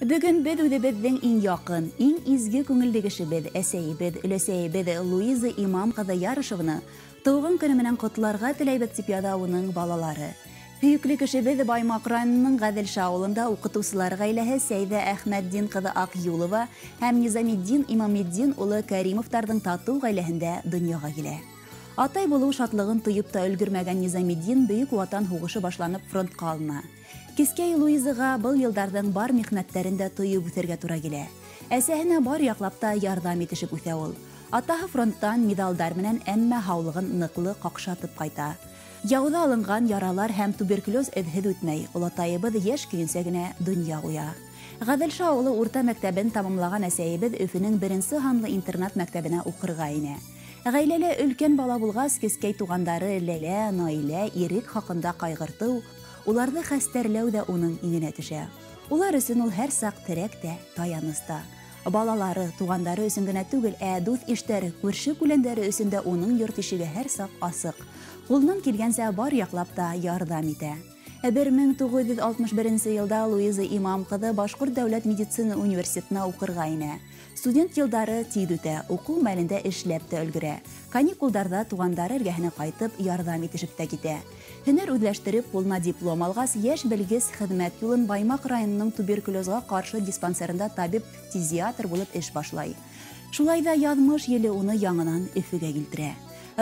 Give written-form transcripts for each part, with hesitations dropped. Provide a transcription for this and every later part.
Бөгөн беҙ үҙебеҙҙең иң яҡын, иң изге күңелле кешебеҙ, әсәйебеҙ, өләсәйебеҙ Луиза Имам ҡыҙы Ярышеваны тыуған көнө менән ҡотларға теләйбеҙ, тип яҙа уның балалары. Һөйөклө кешебеҙ Баймаҡ районының Ғәҙелша ауылында уҡытыусылар ғаиләһе Сәйҙә Әхмәтдин ҡыҙы Аҡюлова һәм Низаметдин Имаметдин улы Кәримовтарҙың татыу ғаиләһендә донъяға килә. Атай булыу шатлығын тойоп та өлгөрмәгән Низаметдин Бөйөк Ватан һуғышы башланып фронтҡа алына. Кескәй Луизаға был йылдарҙың бар михнәттәрен дә тойоп үҫергә тура килә. Әсәһенә бар яҡлап та ярҙам итешеп үҫә ул. Атаһы фронттан миҙалдар менән, әммә һаулығын ныҡлы ҡаҡшатып ҡайта. Яуҙа алынған яралар һәм туберкулез эҙһеҙ үтмәй. Олатайыбыҙ йәш көйөнсә генә донъя ҡуя. Ғәҙелша ауылы урта мәктәбен тамамлаған әсәйебеҙ Өфөнөң беренсе һанлы интернат мәктәбенә уҡырға инә. Ғаиләлә өлкән бала булғас, кескәй туғандары Ләлә, Наилә, Ирек хаҡында ҡайғыртыу, уларҙы хәстәрләү ҙә уның иңенә төшә. Улар өсөн ул һәр саҡ терәк тә, таяныс та. Балалары, туғандары өсөн генә түгел, ә дуҫ-иштәре, күрше күләндәре өсөн дә уның йорт ишеге һәр саҡ асыҡ. Ҡулынан килгәнсә бар яҡлап та ярҙам итә. 1961 йылда Луиза Имам ҡыҙы Башҡорт дәүләт медицина университетына уҡырға инә. Студент йылдары тиҙ үтә, уҡыу мәлендә эшләп тә өлгөрә. Каникулдарҙа туғандары эргәһенә ҡайтып, ярҙам итешеп тә китә. Һөнәр үҙләштереп, ҡулына диплом алғас, йәш белгес хеҙмәт юлын Баймаҡ районының туберкулезға ҡаршы диспансерында табип-фтизиатр булып эш башлай. Шулай ҙа яҙмыш еле уны яңынан Өфөгә килтерә.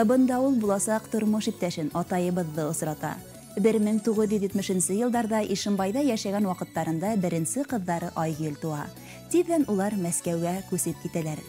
Бында ул буласаҡ тормош иптәшен, атайыбыҙҙы осрата. 1970 йылдарҙа Ишембайҙа йәшәгән ваҡыттарында беренсе ҡыҙҙары Айгөл тыуа. Тиҙҙән улар Мәскәүгә күсеп китәләр.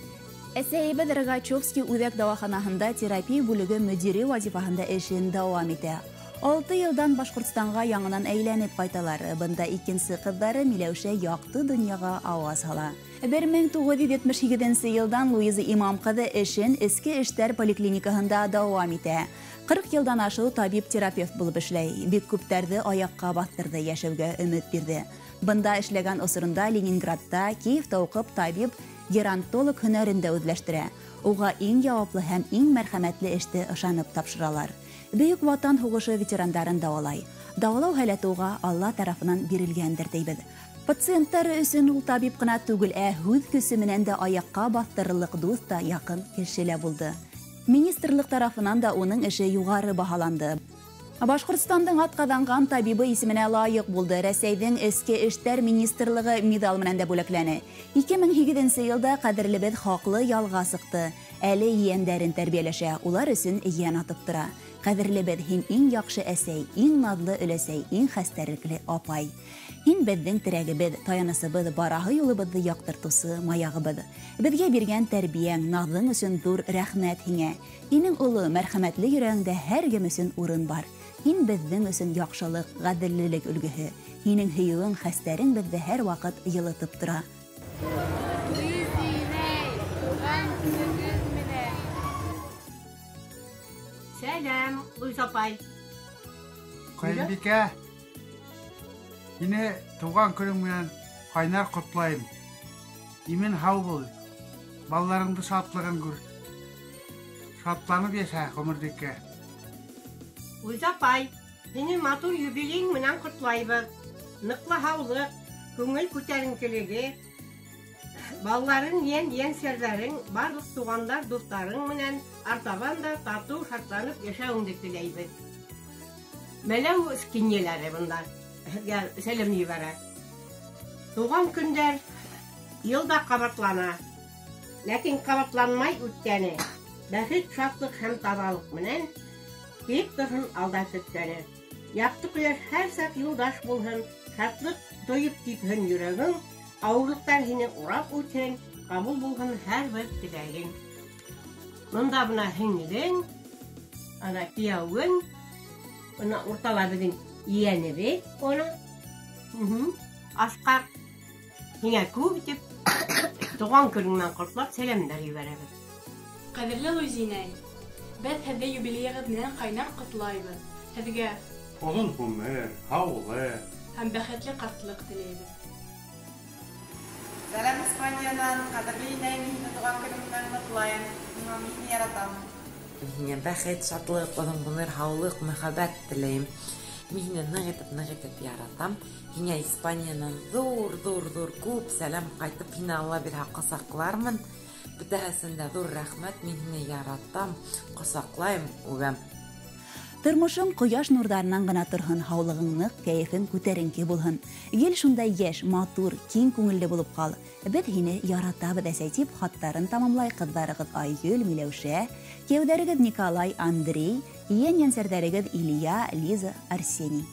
Әсәйебеҙ Рогачевский үҙәк дауаханаһында терапия бүлеге мөдире вазифаһында эшен дауам итә. 6 йылдан Башҡортостанға яңынан әйләнеп ҡайталар. Бында икенсе ҡыҙҙары Миләүшә яҡты донъяға ауаз һала. 1978 йылдан Луиза Имам ҡыҙы эшен Эске эштәр поликлиникаһында дауам итә. 40 йылдан ашыу табип-терапевт булып эшләй. Бик күптәрҙе аяҡҡа баҫтырҙы, йәшәүгә өмөт бирҙе. Бында эшләгән осоронда Ленинградта, Киевта уҡып табип-геронтолог һөнәрен дә үҙләштерә. Уға иң яуаплы һәм иң мәрхәмәтле эште ышанып тапшыралар. Бөйөк Ватан һуғышы ветерандарын дауалай. Дауалау һәләте уға Алла тарафынан бирелгәндер тейбеҙ. Пациенттары өсөн ул табип ҡына түгел, ә һүҙ көсө менән дә аяҡҡа баҫтырырлыҡ дуҫ та, яҡын кеше лә булды. Министрлыҡ тарафынан да уның эше юғары баһаланды. Башҡортостандың атҡаҙанған табибы исеменә лайыҡ булды. Рәсәйҙең Эске эштәр министрлығы миҙал менән дә бүләкләне. 2008 йылда ҡәҙерлебеҙ хаҡлы ялға сыҡты. Әле ейәндәрен тәрбиәләшә, улар өсөн йән атып тора. Ҡәҙерлебеҙ, һин иң яҡшы әсәй, иң наҙлы өләсәй, иң хәстәрлекле апай. Һин беҙҙең терәгебеҙ, таянысыбыҙ, бараһы юлыбыҙҙы яҡтыртыусы маяғыбыҙ. Беҙгә биргән тәрбиәң, наҙың өсөн ҙур рәхмәт һиңә. Һинең оло, мәрхәмәтле йөрәгеңдә һәр кем өсөн урын бар. Һин беҙҙең өсөн яҡшылыҡ, ғәҙеллелек өлгөһө. Һинең һөйөүең, хәстәрең беҙҙе һәр ваҡыт йылытып тора. Сәләм, Луиза апай. Ҡайынбикә, һине тыуған көнөң менән ҡайнар ҡотлайым. Имен һау бул. Балаларыңды шатлығын күр. Шатланып йәшә ғүмерлеккә. Луиза апай, һине матур юбилейың менән ҡотлайбыҙ. Ныҡлы һаулыҡ, күңел күтәренкелеге, балаларың, ейән-ейәнсәрҙәрең, барлыҡ туғандар, дуҫтарың менән артабан да татыу шатланып йәшәүеңде теләйбеҙ. Мәләү кинйәләре бында һеҙгә сәләм ебәрә. Тыуған көндәр йыл да ҡабатлана, ләкин ҡабатланмай үткәне. Бәхет, шатлыҡ һәм таҙалыҡ менән килеп торһон алда көткәне. Яҡты ҡояш һәр саҡ юлдаш булһын, шатлыҡ тойоп типһен йөрәгең, ауырлыҡтар һине урап үтһен, ҡабул булһын һәр бер теләгең. Бында бына һеңлең, ана кейәүең, бына уртала беҙҙең ейәнебеҙ, уны. Асҡар, һиңә күп итеп тыуған көнөң менән ҡотлап сәләмдәр ебәрәбеҙ. Ҡәҙерле Луизинәй, беҙ һеҙҙе юбилейығыҙ менән ҡайнар ҡотлайбыҙ. Һеҙгә оҙон ғүмер, һаулыҡ һәм бәхетле ҡартлыҡ теләйбеҙ. Сәләм Испаниянан, ҡәҙерле инәй, мин һине тыуған көнөң менән ҡотлайым. Мин һине яратам. Һиңә бәхет, шатлыҡ, оҙон ғүмер, һаулыҡ, мөхәббәт теләйем. Мин һине ныҡ итеп яратам. Һиңә Испаниянан ҙур күп сәләм ҡайтып, һине Алла бирһә ҡосаҡлармын. Бөтәһенә ҙур рәхмәт, мин һине яратам, ҡосаҡлайым, үбәм. Тормошоң ҡояш нурҙарынан ғына торһон, һаулығың ныҡ, кәйефең күтәренке булһын. Гел шундай йәш, матур, киң күңелле булып ҡал. Беҙ һине яратабыҙ, әсәй, тип хаттарын тамамлай ҡыҙҙарығыҙ Айгөл, Миләүшә, кейәүҙәрегеҙ Николай, Андрей, ейән-йәнсәрҙәрегеҙ Илья, Лиза, Арсений.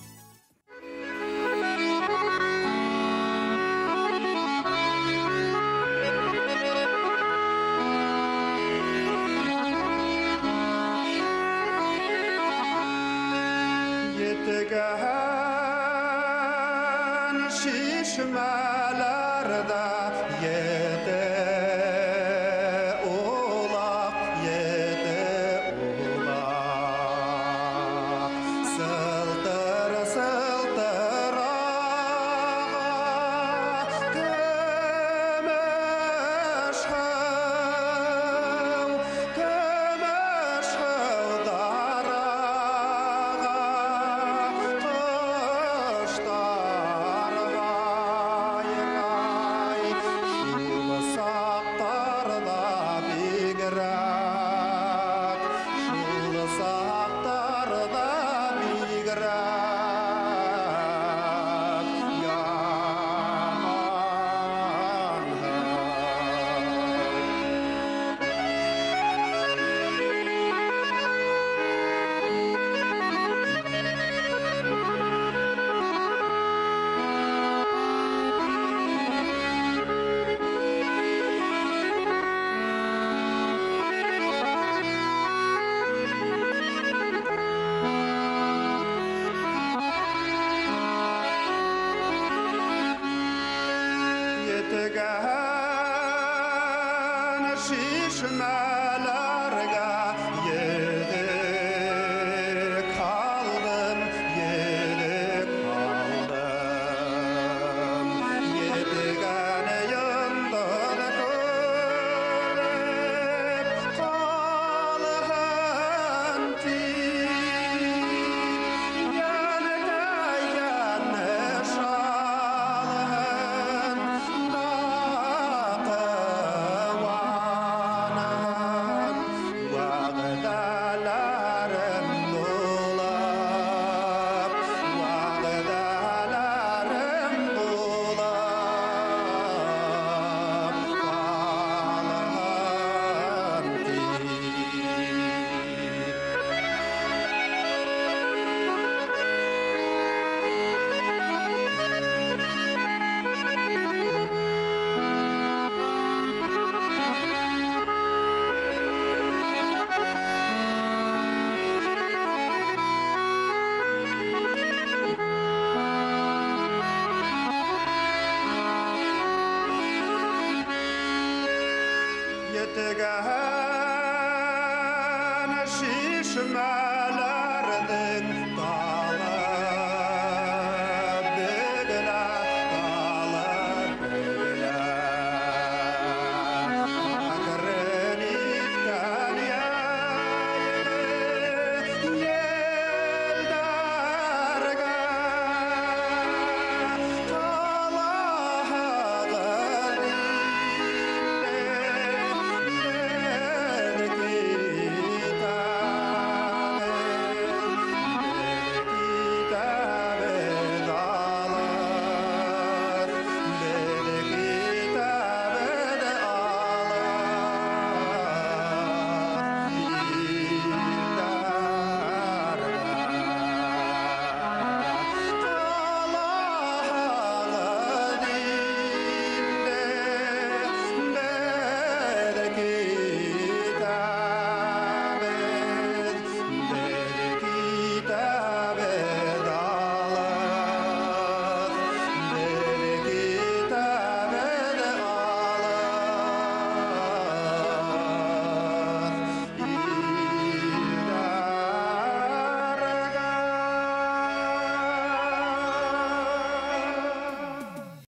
Yetigən